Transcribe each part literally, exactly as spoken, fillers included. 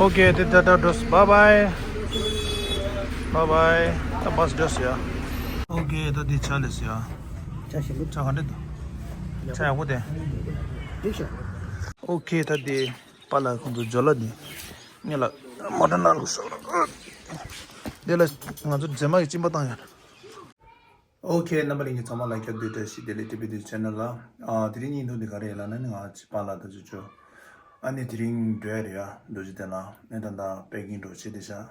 ཨོ་ཁེ། དེ་ད་ད་འགྲོ། བཱའི་བཱའི། བཱའི་བཱའི། ད་བཱས་འགྲོ་ཡ། ཨོ་ཁེ། ད་དེ་ཆ་ལེས་ཡ། ཆ་ཞིམ་པོ། ཆ་ག་འདྲ་འདུག་ཆ་ཡག་པོ་དེ། འགྲིག་ཤག་ཨོ་ཁེ། ད་དེ་པཱ་ལགས་ཁོང་ཚོ་ཇོ་ལ་དེ་ངེད་ལ་མོ་ཊ་ནང་ལ་ཤོག་ར། དེ་ལ་ང་ཚོ་རྫས་མ་གི་གཅིན་པ་བཏང་ཡ། ཨོ་ཁེ། རྣམ་པ་ལྷན་རྒྱས་ཚང་མ་ལ་སྐྱབས་བཅོལ་བཀྲ་ཤིས་བདེ་ལེགས། ཊི་བི་དུ་ཆེ་ནལ་ལ། ཨ། དེ་རིང་བརྙན་ཐུང་འདི་ག་རེ་ཡིན་ལབ་ན་ནི་ང་ཅི་པཱ་ལགས་དང་ཅོ་ཅོ། ཨ་ནི་དེ་རིང་འགྲོ་ཡ་རེད་ཡ། རྡོ་རྗེ་གདན་ལ་ནི་ད་ལྟ་པེ་ཀིང་འགྲོ་བྱེད་དེ་ཤག་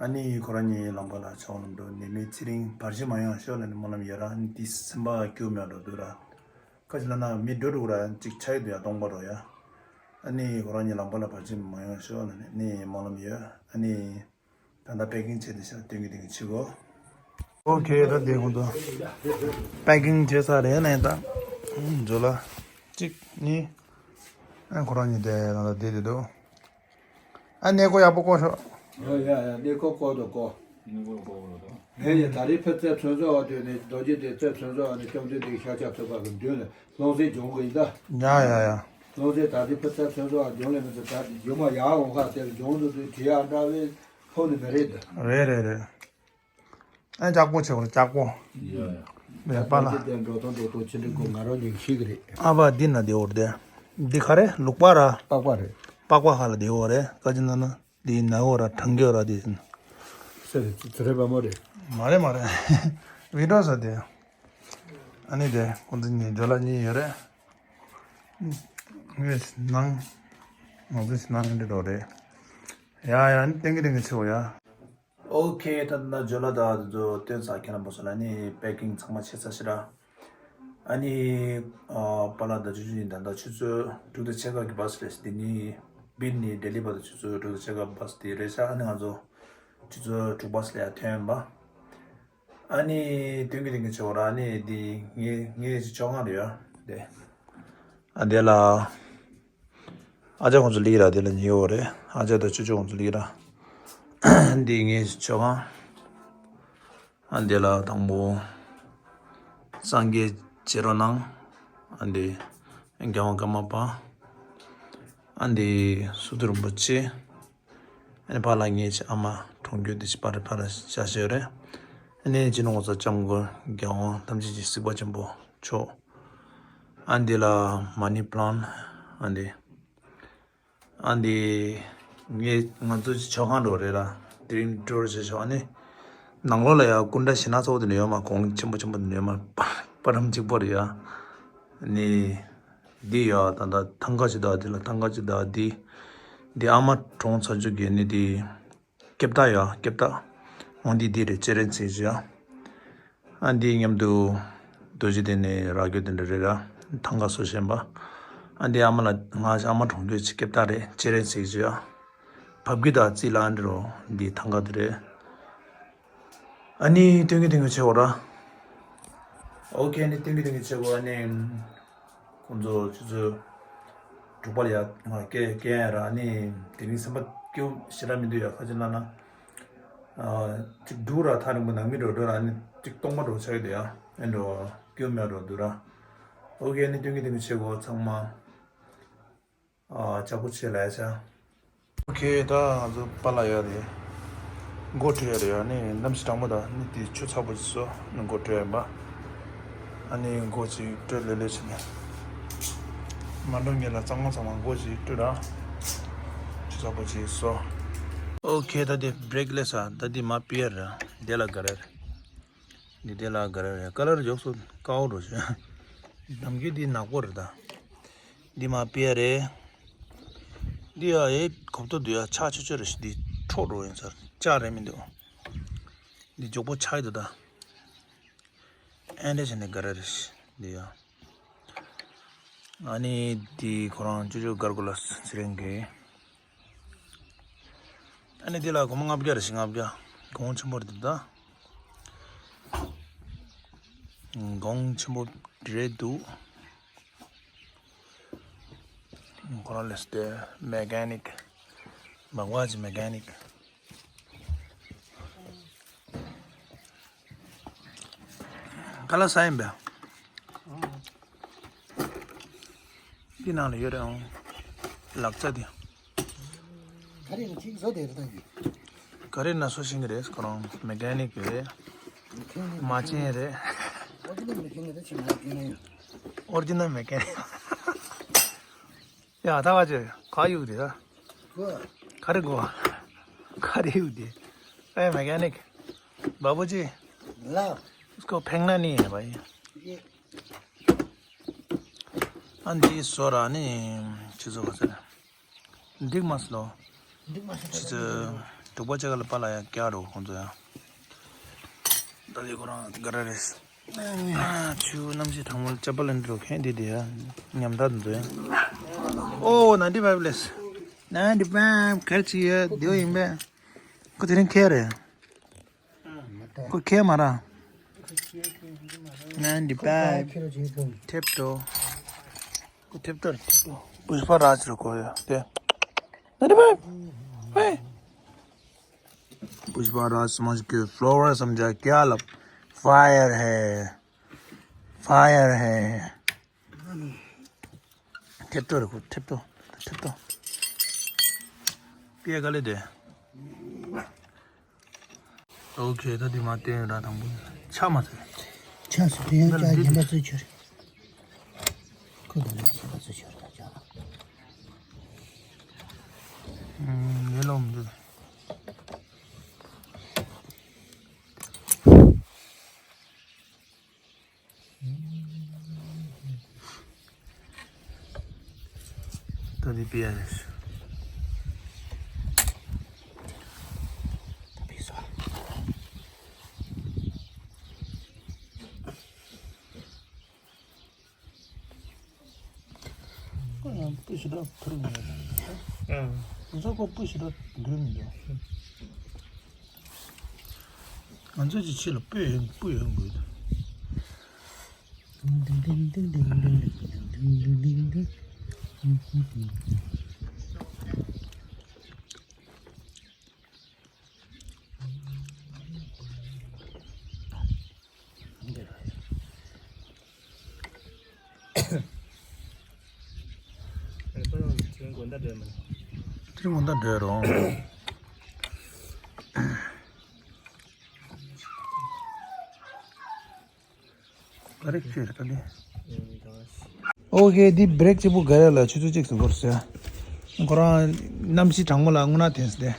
ཨ་ནི་ཁོ་རང་གཉིས་ལམ་ཁ་ལ་ཆ་བོ་ནམ་འགྲོ་ནི་མི་ཚེ་རིང་བར་ཆད་མ་ཡོང་ཤོག་ལབ་ནི་སྨོན་ལམ་ཡོད་ར། ཨ་ནི་དེ་སེམས་པ་སྐྱོ་མེད་འགྲོ་འདུག་ར། ཁ་ཅིག་ལབ་ན་མི་འགྲོ་འགྲོ་ར་ཅིག་ཆ་ཡི་འདུག་ཡ། སྟོང་པ་འགྲོ་ཡ། ཨ་ནི་ཁོ་རང་གཉིས་ལམ་ཁ་ལ་བར་ཆད་མ་ཡོང་ཤོག་ལབ་ནི་ནི་སྨོན་ལམ་ཡོད། ཨ་ནི། ད་ལྟ་པེ་ཀིང་བྱས་ཏེ་ཤག་སྟོན་གི་སྟོན་གི་བྱེད་གོ། ཨོ་ཁེ། ད་དེ་ཁོང་ཚོ་པེ་ཀིང་བྱས་ཚར་རེད་ནས་ད། ཇོ་ལ་གཅིག་གཉིས། ཨ། ཁོ་རང་གཉིས་དེ་ད་ལྟ་བསྡད་དེ་འདུག་ཨ། གནས་སྐོར་ཡག་པོ་བསྐོར་ཤོག་ཡ་ཡ་ཡ། གནས་སྐོར་བསྐོར་དང་བསྐོར། ངས་ད་རེས་ཕར་རྩེ་མཚོན་ཚོགས་དེ་ནས་རྡོ་རྗེ་གདན་རྩེ་མཚོན་ཚོགས་ནས་སྐྱབས་མགོན་དེ་ཤཱཀྱ་ཐུབ་པ་གི་མདུན་ལ་སློབ་ཚན་སྦྱོང་གི་ཡིན་ད། ཡ་ཡ་ཡ། སློབ་ཚན་ད་རེས་ཕར་རྩེ་མཚོན་ཚོགས་སྦྱོང་ལས་མི་འདུག་ད་རྒྱུ་མ་ཡག་འོང་ཁ་དེ་སྦྱོང་འདུག་དུས་དྲི་ཡག་འདྲ་བའི་ཐོག་ནས་མི་རེད་ད། རེད་རེད་རེད། ཨ། ལྕགས་པོ་ཆེ་བར་ལྕགས་པོ། ཡ་ཡ། མེད་པ་ལ། ད་དེ་འགྲོ་སྟངས་འགྲོ་སྟངས་ཆི་འདྲ་དགོས་ང་རང་ཉིད་ཤེས་གི་རེད། ཨ་ཕ་འདི་ན་དེ་འོར་དེ། འདི་ག་རེ་ལུག་པ་ར། པགས་པ་རེད། པགས་པ་ཧ་ལ་དེ་འོ་རེད། ཀ་ཅི་ན་ན་འདི་ན་འོ་ར་གྲང་གི་འོ་ར་དེ། ཟེར་ཟེར་རེད་པ་མོ་རེད། མ་རེད་མ་རེད། བི་ཌིའོ་ས་དེ། ཨ་ནི་དེ་ཁོང་ཚོ་གཉིས་ཇོ་ལ་གཉིས་ཡོད་རེད། ངས་ནང་། ང་ཚོས་ནང་འདི་འགྲོ་རེད། ཡ་ཡ། ཨ་ནི་ཏན་གི་ཏན་གི་ཆེ་བོ་ཡ། ཨོ་ཁེ། ད་ལྟ་ཇོ་ལ་དང་དེ་ཚོ་སྟོན་ཚར། ཁྱེད་རྣམ་པ་ཚོ་ལ་ནི་པེ་ཀིང་ཚང་མ་བྱས་ཚར་ཤག་ར། ཨ་ནི། ཨ། པཱ་ལགས་དང་ཅོ་ཅོ་གཉིས་ད་ལྟ་ཆུ་ཚོད་དྲུག་དང་ཕྱེད་ཀ་གི་བཱས་རེད། འདི་ནི་སྦིད་ནས་ལྡི་ལི་བར་དུ་ཆུ་ཚོད་དྲུག་དང་ཕྱེད་ཀ་བཱས་དེ་རེད་ཤག་ཨ་ནི་ང་ཚོ་ཆུ་ཚོད་དྲུག་བཱས་ལ་ཡར་ཐོན་ཡིན་པ། ཨ་ནི་སྟོན་གི་སྟོན་གི་བྱེད་པ་ར། ཨ་ནི་འདི་ངའི་ངའི་ཅིག་ཆོ་ག་རེད་ཡ། དེ། ཨ། དེ་ལ། ཨ་ཅག་ཁོང་ཚོ་ལི་ར་དེ་ལ་ཉེ་བོ་རེད། ཨ་ཅག་དང་ཅོ་ཅོ་ཁོང་ཚོ་ལི་ར། འདི་ངའི་ཆོ་ག་ཨ། འདི་ལ་དང་པོ། སངས་རྒྱས་བྱེ་རོ་ནང་། ཨ། འདི་རྒྱལ་དབང་ཀརྨ་པ། ཨ། འདི་སུ་ཏུ་རིན་པོ་ཆེ། ཨ་ནི་ཕར་ལ་ངའི་ཨ་མ་གྲོངས་མཁན་དེ་ཕར་ཕར་ལ་ཤ་ཤེ་རེད། ཨ་ནི་སྤྱི་ནོར་གོང་ས་སྐྱབས་མགོན་རྒྱལ་དབང་ཐམས་ཅད་ཀྱི་གཟིགས་པ་ཆེན་པོ་མཆོག་ཨ། འདི་ལ་མ་ནི་པ་ལན། ཨ། འདི། ཨ། འདི་ངས་ང་ཚོ་ཆོ་ག་འགྲོ་རེད་ལ། དེ་རིང་ཊུར་བྱེད་ཆོག་ཨ་ནི་ནང་ལོགས་ལ་ཡ་སྐུ་འདྲ་ཞེ་ན་ཚོགས་དེ་ནས་ཡོད་མ། གོང་ཆེན་པོ་ཆེན་པོ་དེ་ནས་ཡོད་མ། པ་རམ་གཅིག་པོ་རེད་ཡ། ཨ་ནི་འདི་ཡ་ད་ད་ཐང་ག་ཅི་ད་འདི་ལ་ཐང་ག་ཅི་ད་འདི། འདི་ཨ་མ་གྲོངས་ཚར་རྒྱུ་གི་ནི་འདི། སྐེ་བཏགས་ཡ། སྐེ་བཏགས། འོ་འདི་འདི་རེད། སྤྱན་རས་གཟིགས་ཀྱི་ཡ། ཨ། འདི་མཉམ་དུ་རྡོ་རྗེ་གདན་ནས་རག་རྒྱུ་དེ་འདྲ་རེད་ར། ཐང་ག་བཟོ་བཞིན་པ། ཨ། འདི་ཨ་མ་ལ་ང་ཨ་མ་གྲོངས་རྒྱུ་ཅིག་སྐེ་བཏགས་རེད། སྤྱན་རས་གཟིགས་ཀྱི་ཡ། བབ་གི་ད་རྩིས་ལ་ཨ་འདི་རོ། འདི་ཐང་ག་དེ་རེད། ཨ་ནི་སྟོན་གི་སྟོན་གི་བྱེད་དགོས་ར། ཨོ་ཁེ། ཨ་ནི་སྟོན་གི་སྟོན་གི་བྱེད་དགོས། ཨ་ནི། ཁོང་ཚོ་ཆུ་ཚོད་དྲུག་པ་ལ་ཡར་ང་སྐད་སྐད་ཡ་ར། ཨ་ནི་དེ་རིང་སེམས་པ་སྐྱོ་ཞེ་དྲག་མི་འདུག་ཡ། ཁ་ཅིག་ལབ་ན། ཨ། ཅིག་འདུག་ར། ཐག་རིང་པོ་ནང་མི་འགྲོ་འགྲོ་ར། ཨ་ནི་ཅིག་སྟོང་པ་འགྲོ་ཆགས་ཀྱི་འདུག་ཡ། ཨེ་འགྲོ་སྐྱོ་མེད་འགྲོ་འདུག་ར། ཨོ་ཁེ། ཨ་ནི་སྟོན་གི་སྟོན་གི་བྱེད་དགོས་ཚང་མ། ཨ། ལྕགས་པོ་ཆེ་ལ་ཡ་ཆ། ཨོ་ཁེ། ད་ང་ཚོ་པཱ་ལགས་ཡར་རེད། མགོ་ཁྲིད་ཡ་རེད་ཡ། ཨ་ནི་གནམ་གཤིས་གྲང་མོ་ད། ཨ་ནི་དེ་ཆུ་ཚ་པོ་ཞིག་བཟོ། ཨ་ནི་མགོ་ཁྲིད་ཡ་ཡིན་པ། ཨ་ནི་མགོ་ཅིག་བཀྲུས་ལེ་ལེ་བྱས་ནས། མ་འགྲོ་སྔོན་ལ་གཙང་མ་གཙང་མ་མགོ་ཅིག་བཀྲུས་ར། ཆུ་ཚ་པོ་ཅིག་བཟོ། ཨོ་ཁེ། ད་དེ་བྷི་རེག་ལེ་ས། ད་དེ་མ་པི་ཡ་ར། དེ་ལ་ག་རེ་རེད། འདི་དེ་ལ་ག་རེ་རེད། ཀ་ལར་མགྱོགས་སུ་དཀར་པོ་འགྲོ་བྱུང་། ནམ་རྒྱུན་འདི་ནག་པོ་རེད་ད། འདི་མ་པི་ཡ་རེད། འདི་ཡ་ཨེ་གོབ་ཏོ་འདུག་ཡ། ཆག་ཆོད་ཆོད་རེད་ཤག་འདི་འཕྲོག་འགྲོ་ཡིན་ཚར། ལྕགས་རེད་མི་འདུག་འདི་མགྱོགས་པོ་ཆག་ཡི་འདུག་ད། ཨེ་འདྲ་བྱས་ནས་ག་རེ་རེད་ཤག་འདི་ཡ། ཨ་ནི་འདི་ཁོ་རང་ཅོ་ཅོ་གར་གོ་ལ་ཚེ་རིང་གི། ཨ་ནི་འདི་ལ་སྒོར་མོ་ལྔ་བརྒྱ་རེད་ཤག་ལྔ་བརྒྱ། གོང་ཆེན་པོ་རེད་འདུག་ད། གོང་ཆེན་པོ་རེད་འདུག་ཁོ་རང་ལས་ཏེ་མེ་ཀ་ནིག་བང་བ་ཅི་མེ་ཀ་ནིག་ག་ལ་ས་ཡིན་པས། འདི་ནང་ལ་ཡོད་རེད་ཨང་། ལག་ཆ་འདི། ག་རེ་ན་ཐིག་བཟོ་དེ་རེད་ད་ཡིན། ག་རེ་ན་བཟོ་ཤེས་ཀྱི་རེད། ཁོ་རང་མེ་ཀ་ནིག་རེད། མ་བྱན་རེད། ཨོ་རི་ཇི་ནལ་མེ་ཀ་ནིག་རེད་ཆི་མ་ཡིན་ན་ཡང་། ཨོ་རི་ཇི་ནལ་མེ་ཀ་ནིག་ཡ་ད་བ་ཅེ་ག་ཡུག་དེ་ད། གོ། ག་རེ་གོ། ག་རེ་ཡུག་དེ། ཨེ་མེ་ཀ་ནིག बाबूजी। ला। उसको फेंकना नहीं है भाई। ये। ཨ་འདི་བཟོ་ར་ནི་ཆི་བཟོ་བ་ཟེར། འགྲིག་མ་སོང་ལོ། འགྲིག་མ་སོང་ཆི་ཚོད། དྲུག་པ་ཅག་ལ་པ་ལ་ཡ་ཀྱ་རོ་ཁོང་ཚོ་ཡ། ད་ལི་ཁོ་རང་ག་ར་རེད། ཨ་ཆུ་གནམ་གཤིས་གྲང་མོ་ལ་ཅ་པ་ལེན་འགྲོ་མཁན་འདི་དེ་ཡ། ཉམ་ཐག་འདུག་ཡ། ཨོ་ནན་ཊི་ཕའིབ་ལེས། ནན་ཊི་ཕའིབ་གར་ཆི་ཡ་དེ་ཡིན་པས། ཁོ་དེ་རིང་ཁེ་རེད། ཁོ་ཁེ་མ་ར། ནན་ཊི་ཕའིབ། ཐེབས་ཏོ། ཁོ་ཐེབས་ཏོ་རེད་ཐེབས་ཏོ། पुष्पा राज रुको यार। दे। Number five. पुष्पा राज समझ के फ्लोवर समझा क्या? लब फायर है। फायर है। ཐེབས་ཏོ་རེད་ཁོ། ཐེབས་ཏོ། ཐེབས་ཏོ། པིའ་ག་ལེ་དེ། ཨོ་ཁེ། ད་འདི་མ་བསྟན་ར་དང་པོ་ཆ་མ་ཚད། ཆ་སུ་དེ་ཡང་ཅག་ཉན་པ་ཚོས་ཆོར། ཁོ་ད་ལས་ཟིན་པ་ཚོས་ཆོར་ད་ཅག་ལ། ཨུམ། ཡེ་ལོ་མི་འདུག་ད་འདི་པི་ཨར་ཨེས། ཁོ་ཡང་སྤུ་ཞེ་དྲག་ཐུར་མི་ཡོད། ཨང་། ང་ཚོ་ཁོ་སྤུ་ཞེ་དྲག་འགུལ་མི་འདུག་ང་ཚོ་ཅིག་ཕྱི་ལ་སྤུ་ཡོད་སྤུ་ཡོད་དགོས། དེ་རིང་དགོང་དག་འགྲོ་རོགས། ག་རེ་ཁྱོད་རེད་ད་ལེ། ཨོ་ཁེ། འདི་བྷི་རེག་གཅིག་པུ་ག་རེ་ལ་ཆུ་ཚོད་གཅིག་སུ་འགོར་ཟེར། ཁོ་རང་གནམ་གཤིས་གྲང་མོ་ལ་རྔུལ་ནག་འཐེན་ཟེར་ཏེ།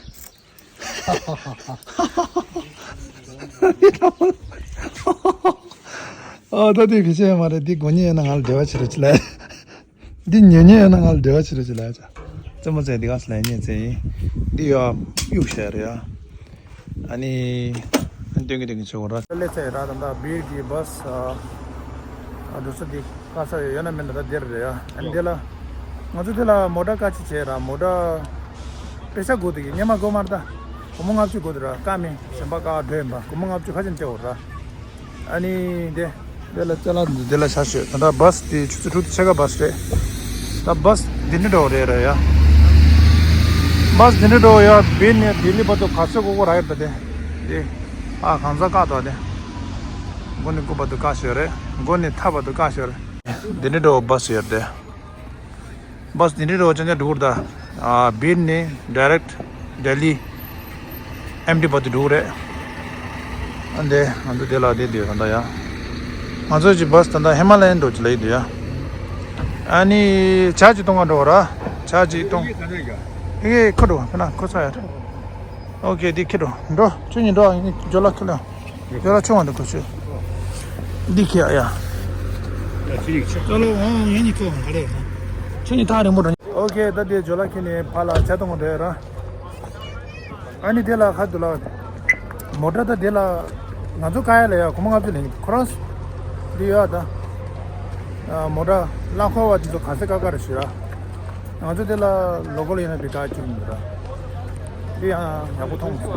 ཨ་ད་དེ་གི་ཆེ་མ་རེད། འདི་དགོས་ཉེ་ཡོད་ན་ང་ལ་འབྲེལ་བ་བྱེད་རོགས་བྱེད་ལ། འདི་ཉོ་ཉོ་ཡོད་ན་ང་ལ་འབྲེལ་བ་བྱེད་རོགས་བྱེད་ལ་ཡ། རྩེད་མོ་རྩེ་འདི་ག་སུ་ལ་ཉེ་རྩེ་ཡིན། འདི་ཡ་གཡུག་བྱས་རེད་ཡ། ཨ་ནི། ཨ་ནི་སྟོན་གི་སྟོན་གི་ཆེ་བོ་ར། ལེ་ཚེ་ར་ད་ད་བིར་གི་བས་ཨ་འགྲོ་ས་འདི་ག་ས་ཡོད་ན་མེད་ན་ད་འདིར་རེད་ཡ། ཨ་ནི་འདི་ལ་ང་ཚོ་འདི་ལ་མོ་ཊ་ཀ་ཅི་བྱས་ར། མོ་ཊ་པེ་ས་དགོས་འདུག་གི་སྙེ་མ་དགོས་མ་རེད་ད། སྒོར་མོ་ལྔ་བཅུ་དགོས་འདུག་ར། ཀ་མེད་གཞན་པ་ཀ་འགྲོ་ཡིན་པ་སྒོར་མོ་ལྔ་བཅུ་ཁ་ཅན་སྤྲད་འོ་ར། ཨ་ནི་དེ། དེ་ལ་ཅ་ལག་འདི་དེ་ལ་ཆ་ཤོད། ད་ལྟ་བས་དེ་ཆུ་ཚོད་དྲུག་དེ་ཕྱེད་ཀ་བས་རེད། ད་བས་འདི་འདྲ་འགྲོ་རེད་ར་ཡ། བས་འདི་འདྲ་འགྲོ་ཡ། བིར་ནས་ལྡི་ལི་བར་དུ་ག་ཚོད་འགོར་གོ་ར་ཡོད་ད་དེ། དེ། ཨ་གང་ཟག་བཀག་ཏོ་དེ། མགོ་ནས་རྐུབ་བར་དུ་བཀག་ཤོད་རེད། མགོ་ནས་ཐག་བར་དུ་བཀག་ཤོད་རེད། འདི་འདྲ་འགྲོ་བས་ཡོད་དེ། བས་འདི་འདྲའི་རོ་ཅན་ཅན་འགྲོ་གི་རེད་ད། བིར་ནས་ཌའི་རེག་ལྡི་ལི་ཨེམ་ཊི་བར་དུ་འགྲོ་གི་རེད། ཨ་འདི་ང་ཚོ་འདི་ལ་བསྡད་འདུག་ད་ལྟ་ཡ། ང་ཚོ་ཅིག་བས་ད་ལྟ་ཧི་མ་ལ་ཡན་འགྲོ་ཅིག་ལ་ཡི་འདུག་ཡ། ཨ་ནི་ཇ་ཅིག་གཏོང་ག་འགྲོ་ར། ཇ་ཅིག་གཏོང་། ཨེ་ཁོ་འགྲོ་ཕ་ན་ཁོ་ཚ་ཡ། ཨོ་ཁེ། འདི་ཁྱེར་འགྲོ། འགྲོ། ཁྱོད་གཉིས་འགྲོ། ཨ་ནི་ཇོ་ལ་ཁྱོད་ལ། ཇོ་ལ་ཆུང་བ་འདི་ཁོ་ཆུ། འདི་ཁྱེར་ཡ། ཡ་ཅི་རིག་ཆ། ཅོ་ལོ་ཨང་ཡ་ནི་ཁོ་ག་རེ། ཁྱོད་གཉིས་ཐག་རིང་པོ་འགྲོ། ཨོ་ཁེ། ད་དེ་ཇོ་ལ་ཁྱེར་ནས་ཕ་ལ་ཇ་གཏོང་ག་འགྲོ་ཡ་ར། ཨ་ནི་དེ་ལ་ཁ་དུ་ལ། མོ་ཊ་ད་དེ་ལ། ང་ཚོ་ཀ་ཡ་ལ་ཡ་སྒོར་མོ་ལྔ་བཅུ་ལེན་གི་འདུག་ཁོ་རང་། འདི་ཡོད་ད། མོ་ཊ་རླངས་འཁོར་བ་འདི་ཚོ་ག་ཚད་ཀ་ཀ་རེ་ཞུ་ར། ང་ཚོ་དེ་ལ་ལོ་ཀལ་ཡིན་ན་བི་ཀ་ཅིག་མི་འདུག་ར། དེ་ཡང་ཡག་པོ་མཐོང་མི་འདུག་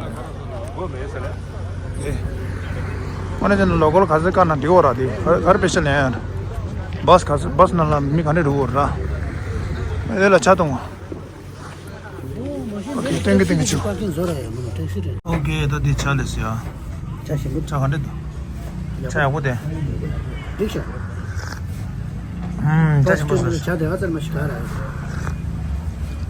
ཨེ། ཨ་ནི་དེ་ནི་ལོ་ཀལ་ག་ཚོད་བཀག་ན་འགྲིག་འོ་ར། དེ་ག་ག་རེ་སྤེ་ཤལ་ཡིན་ཡང་། བས་ག་ཚོད་བས་ནང་ལ་མི་ག་འདྲ་འགྲོ་འོ་ར། དེ་ལ་ཇ་གཏོང་། ཨོ་ཁེ། ཏན་གི་ཏན་གི་ཆུ། ཨོ་ཁེ། ད་འདི་ཇ་ལས་སི་ཡ། ཇ་ཞིམ་པོ། ཇ་ག་འདྲ་འདུག་ཇ་ཡག་པོ་དེ། འགྲིག་ཤག་ཧུམ། ཇ་ཞིམ་པོ་ཟེར། ཇ་དེ་ག་ཚར་མ་ཞིག་ག་ར།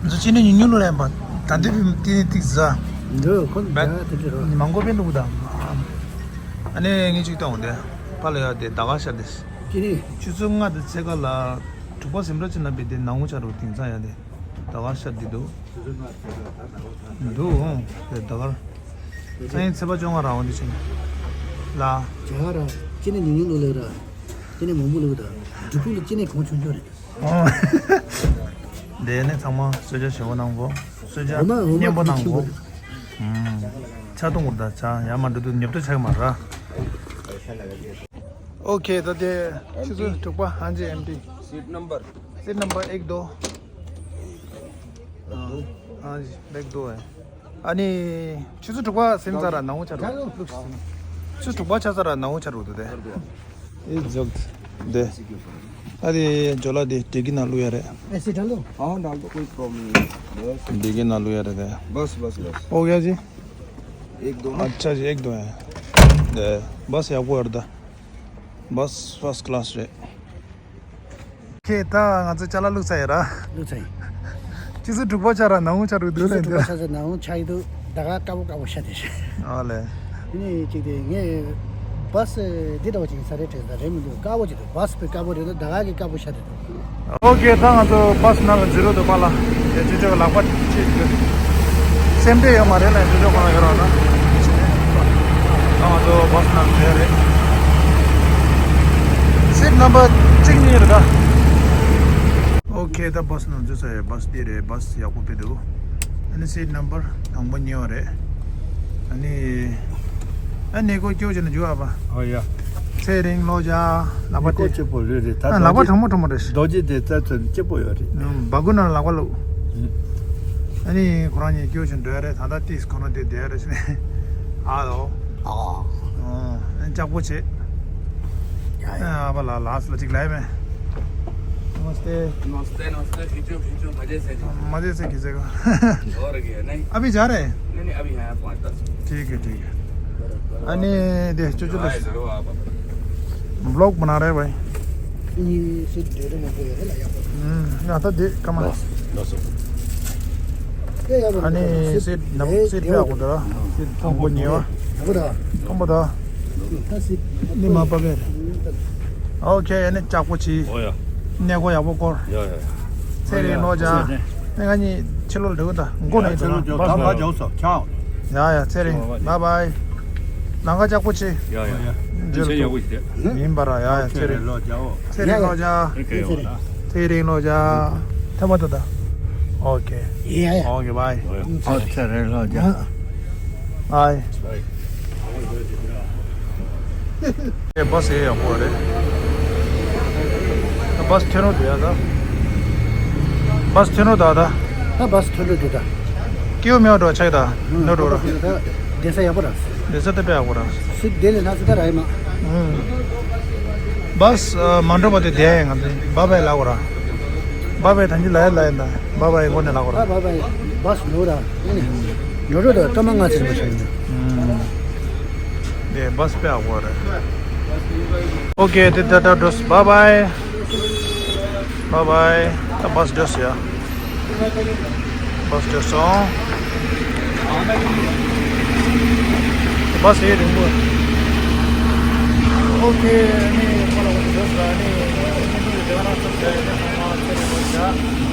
ང་ཚོ་ཅི་ནས་ཉུང་ཉུང་ལ་ལེན་པ། ད་འདི་བི་དེ་ནི་ཏིག་ཟ། འདི་ཁོ་ན་ད་དེ་འདྲ་རོ། མང་གོ་པའི་ལུག་དང་། ཨ་ནི་ངས་ཅིག་བཏང་དེ། ཕ་ལ་ཡ་དེ་ཟླ་ག་ཤར་དེ། ཅི་ནི། ཆུ་ཚོད་ལྔ་དང་ཕྱེད་ཀ་ལ། དྲུག་པ་སེམས་ཁྲལ་ཅི་ན་བི་དེ་ནང་ངུ་ཆ་རུ་དེང་སང་ཡ་དེ། ཟླ་ག་ཤར་དེ་འདུག་འདུག་ཨོ། དེ་ཟླ་གར། སང་ཉིན་ཚེས་པ་བཅོ་ལྔ་རང་འོང་དེ་ཕྱིན། ལ། ཇ་ར། ཅི་ནི་ཉུང་ཉུང་ལུག་ལེ་ར། ཅི་ནི་མང་པོ་ལུག་ད། འབྲུ་ཕུག་ལ་ཅི་ནི་གོང་ཆུང་ཆུང་རེད། འདི་ནི་ཚང་མ་གསོལ་ཇ་ཞེ་པོ་གནང་གོ། གསོལ་ཇ་སྙན་པོ་གནང་གོ། ཆ་གཏོང་གོ་ད་ཆ་ཡར་མར་འགྲོ་དུས་ཉོབ་ཏོ་ཆགས་མ་ར། ཨོ་ཁེ། ད་དེ་ཆུ་ཚོད་དྲུག་པ་ཧན་ཇི་ཨེམ་ཏི། Seat number एक दो। हाँ जी, एक दो है। ཨ་ནི་ཆུ་ཚོད་དྲུག་པ་ཟིན་ཚར་ར་ནང་ཆ་རུ། ཆུ་ཚོད་དྲུག་པ་ཆགས་ཚར་ར་ནང་ཆ་རུ་དེ། ཨེ་ཛོག་དེ། ཨ་དེ་ཇོ་ལ་དེ་ཌི་ཀི་ནང་བླུག་ཡ་རེད། ऐसे डालो। हाँ, डाल दो, कोई प्रॉब्लम नहीं है। बस। ཌི་ཀི་ནང་བླུག་ཡ་རེད་དེ། बस, बस, बस। हो गया जी। एक दो ना। अच्छा जी, एक दो है। དེ་བཱས་ཡག་པོ་ཡོད་རེད་ད། བཱས་ཕར་སི་ཀི་ལཱ་སི་རེད། ཁྱེད་ད་ང་ཚོ་ཅ་ལག་བླུགས་ཚར་ཡོད་ར། བླུགས་ཚར་ཡིན། ཆུ་ཚོད་དྲུག་པ་ཆགས་ར་ནང་ཆ་རུ་འདུག་ལེ་འདུག་ཆུ་ཚོད་དྲུག་པ་ཆགས་ཚར་ནང་ཆ་ཡི་འདུག་ད་ག་དཀར་པོ་དཀར་པོ་ཤ་དེ་ཤ། ཨ་ལེ། དེ་ནས་གཅིག་དེ་ངས་བཱས་འདི་འདྲ་བ་ཅིག་ས་རེད་དྲན་ད་རེད་མི་འདུག་དཀར་པོ་ཅིག་འདུག་བཱས་དཔེ་དཀར་པོ་རེད་ད་ད་ག་གི་དཀར་པོ་ཤ་དེ་འདུག་ཨོ་ཁེ། ད་ང་ཚོ་བཱས་ནང་ལ་འཛུལ་རོགས་འདུག་པ་ལ། དེ་ཆུ་ཚོད་ལག་པ་ཅིག་འདུག་སེམས་ཁྲལ་ཡོད་མ་རེད་ལ་ཆུ་ཚོད་གང་ཡོད་རོགས་ན། ད་ང་ཚོ་བཱས་ནང་འཛུལ་རེད། སིཊ་ནམ་བར་གཅིག་གཉིས་རེད་ད། ཨོ་ཁེ། ད་བཱས་ནང་འཛུལ་ཚར་ཡོད། བཱས་འདི་རེད། བཱས་ཡག་པོ་དཔེ་འདུག་ཨ་ནི་སིཊ་ནམ་བར་དང་པོ་གཉིས་པ་རེད། ཨ་ནི། ཨ་ནི་ཁོ་སྐྱོ་ཅན་རྒྱུ་ཨ་པ། ཨོ་ཡ། ཚེ་རིང་ལོ་བརྒྱ། ལག་པ་ནི་ཁོ་སྟེ། སྐྱིད་པོ་རེད་རེད་ད། ཨ་ལག་པ་རྡོ་རྗེ། གྲང་མོ་གྲང་མོ་རེད། རྡོ་རྗེ་དེ་རྩ་ཚོན་སྐྱིད་པོ་ཡོད་རེད། ཨུམ་སྦ་གུ་ན་ལག་པ་བླུགས། ཨ་ནི་ཁོ་རང་གཉིས་སྐྱོ་ཅན་འགྲོ་ཡ་རེད། ད་ལྟ་ཏིས་ཁོ་ན་དེ་བསྡད་ཡ་རེད་ཟེར་ནས། ཨ་ལོ། ཨ། ཨ་ལྕགས་པོ་བྱེད། ཡ་ཡ། ཨ་བ་ལ་ལ་སི་ལ་ཅིག་ལའི་མེ། नमस्ते। नमस्ते, नमस्ते। खींचो, खींचो, मजे से। मजे से खींचेगा। और क्या, नहीं? अभी जा रहे हैं? नहीं, नहीं, अभी यहाँ पाँच दस मिनट। ठीक है, ठीक है। अने देख, चलो, चलो। हाँ, जरूर आप। ब्लॉग बना रहे हैं भाई। ये सिर्फ डेढ़ मिनट हो गया ना, यहाँ पर। हम्म, यहाँ तो देख, कम है। बस, बस। ཨ་ནི་སིཊ་ནམ་སིཊ་ཕེ་ཨ་གོ་ད་ར། སིཊ་དང་པོ་གཉིས་པ། དང་པོ་ད། ནི་མ་པ་བེར། ཨོ་ཁེ། ཨ་ནི་ལྕགས་པོ་ཆེ། ཨོ་ཡ། གནས་སྐོར་ཡག་པོ་སྐོར། ཡ་ཡ་ཡ། ཚེ་རིང་ལོ་བརྒྱ། ཨ་ནི་ང་གཉིས་ཕྱི་ལོགས་འགྲོ་གི་ད། མགོ་ནས་ཡིན་ན་བཱས་ནང་། ཡ་ཡ། ཚེ་རིང་། བཱའི་བཱའི། ལམ་ཁ་ལྕགས་པོ་ཆེ། ཡ་ཡ། འཇུར་ཚེ་ཡག་པོ་ཡིན། ཡིན་པ་ར། ཡ་ཡ། ཚེ་རིང་། ཚེ་རིང་ལོ་བརྒྱ། ཚེ་རིང་ལོ་བརྒྱ། ཚེ་རིང་ལོ་བརྒྱ། ཐོན་མ་ཐུབ་ད། ཨོ་ཁེ། ཡ་ཡ། ཨོ་ཁེ། བཱའི། ཨོ་ཚེ་རིང་ལོ་བརྒྱ། བཱའི། ཨེ་བཱས་ཡེ་ཡག་པོ་རེད། བཱས་ཐོན་རོགས་འདུག་ཡ་ད། བཱས་ཐོན་རོགས་ད་ད། ད་བཱས་ཐོན་རོགས་འདུག་ད། སྐྱིད་པོ་མེད་པ་འགྲོ་ཆགས་ད། ནོར་འགྲོ་ར། ད་བསྡད་ས་ཡག་པོ་ར། བསྡད་ས་ད་དཔེ་ཡག་པོ་ར། སིཊ་དེ་ལས་ལྷག་ས་ད་ར་ཡིན་མ། ཨུམ། བཱས་ཨ་མ་འགྲོ་བ་དེ་བསྡད་ཡ་ཡིན། ང་ཚོ་བཱའི་བཱའི་ལབ་དགོས་ར། བཱའི་བཱའི་ད་གིན་ལབ་ཡ་ལབ་ཡིན་ད། བཱའི་བཱའི་མགོ་ནས་ལབ་དགོས་ར། ད་བཱའི་བཱའི་བཱས་ནོར་ར། ཨེ་ནི་ཉོ་རོགས་ད་སྐར་མ་ལྔ་ཙམ་མ་ཆགས་ཡིན། ཨུམ། དེ་བཱས་དཔེ་ཡག་པོ་རེད། ཨོ་ཁེ། དེ་ད་ད་འགྲོ། བཱའི་བཱའི། བཱའི་བཱའི། ད་བཱས་འགྲོ་ཡ། བཱས་འགྲོ་སོང་། བཱས་ཡེ་རིང་པོ། ཨོ་ཁེ། ཨ་ནི་ཁོ་ལ་འགྲོ་ས་ནི་ཨ་ནི་དེ་ག་ན་ཚུར་བྱས་ནས་ཚང་མ་ཚེ་རིང་ལོ་བརྒྱ།